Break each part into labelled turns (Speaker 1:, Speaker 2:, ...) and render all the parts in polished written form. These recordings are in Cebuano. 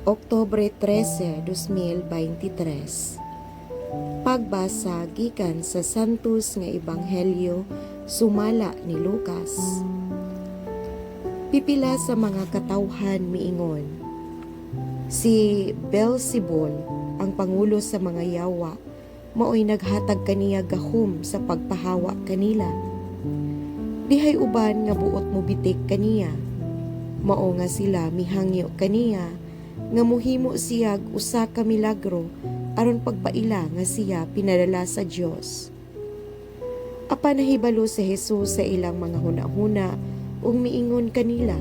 Speaker 1: Oktubre 13, 2023. Pagbasa gikan sa Santos nga Ebanghelyo sumala ni Lucas. Pipila sa mga katawhan miingon, "Si Beelzebul, ang pangulo sa mga yawa, maoy naghatag kaniya gahom sa pagpahawa kanila." Dihay uban nga buot mo bitik kaniya. Mao nga sila mihangyo kaniya nga muhimo siyag usa ka milagro aron pagpaila nga siya pinadala sa Dios. Apan nahibalo si Jesus sa ilang mga hunahuna ug miingon kanila,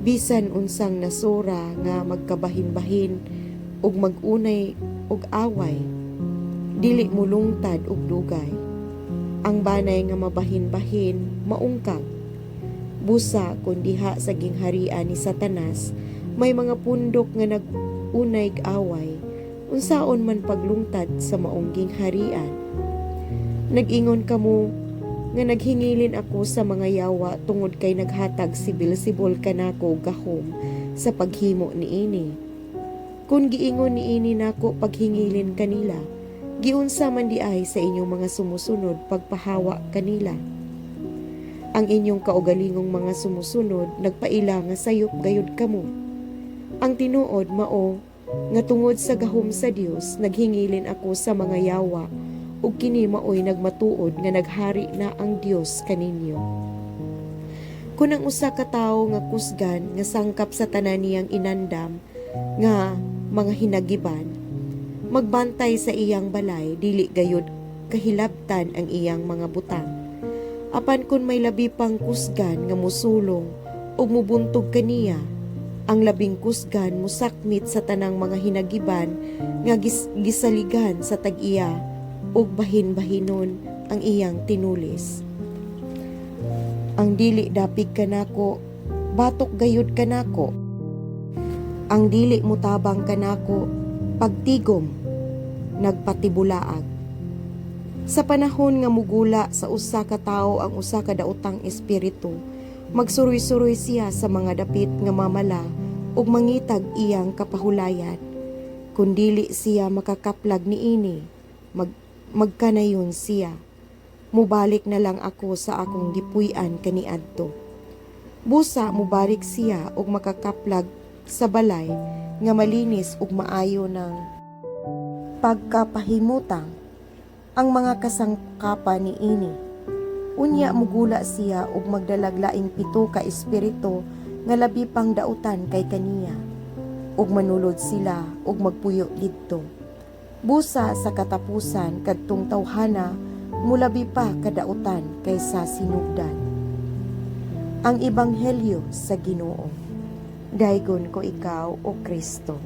Speaker 1: "Bisan unsang nasura nga magkabahin-bahin ug mag-unay og away, dili mulungtad og dugay. Ang banay nga mabahin-bahin maungkag. Busa kun diha sa gingharian ni Satanas may mga pundok nga nag-unay away, unsaon man paglungtad sa maong gingharian? Nag-ingon kamo nga naghingilin ako sa mga yawa tungod kay naghatag si Beelzebul kanako gahom sa paghimo niini. Kung giingon niini nako paghingilin kanila, giunsa man diay sa inyong mga sumusunod pagpahawa kanila? Ang inyong kaugalingong mga sumusunod nagpaila nga sayop gayud kamo. Ang tinuod mao nga tungod sa gahom sa Dios naghingilin ako sa mga yawa, ug kini maoy nagmatuod nga naghari na ang Dios kaninyo. Kun ang usa ka tawo nga kusgan nga sangkap sa tanan niyang inandam nga mga hinagiban magbantay sa iyang balay, dili gayud kahilabtan ang iyang mga butang. Apan kun may labi pang kusgan nga musulong ug mubuntog kaniya, ang labing kusgan musakmit sa tanang mga hinagiban nga gisaligan sa tag-iya ug bahin-bahinon ang iyang tinulis. Ang dili dapig kanako, batok gayud kanako. Ang dili mutabang kanako, pagtigom, nagpatibulaag. Sa panahon nga mugula sa usa ka tawo ang usa ka daotang espiritu, magsuroy-suroy siya sa mga dapit nga mamala ug mangitag iyang kapahulayan. Kung dili siya makakaplag niini, magkanayon siya, "Mubalik na lang ako sa akong gipuy-an kaniadto." Busa mubalik siya ug makakaplag sa balay nga malinis ug maayo ng pagkapahimutang ang mga kasangkapan niini. Unya mugula siya ug magdalag laing pito ka espiritu nga labi pang dautan kay kaniya. Ug manulod sila ug magpuyo didto. Busa sa katapusan, kadtong tawhana mulabi pa kadautan kaysa sinugdan. Ang Ebanghelyo sa Ginoo. Daygon ko ikaw, O Kristo.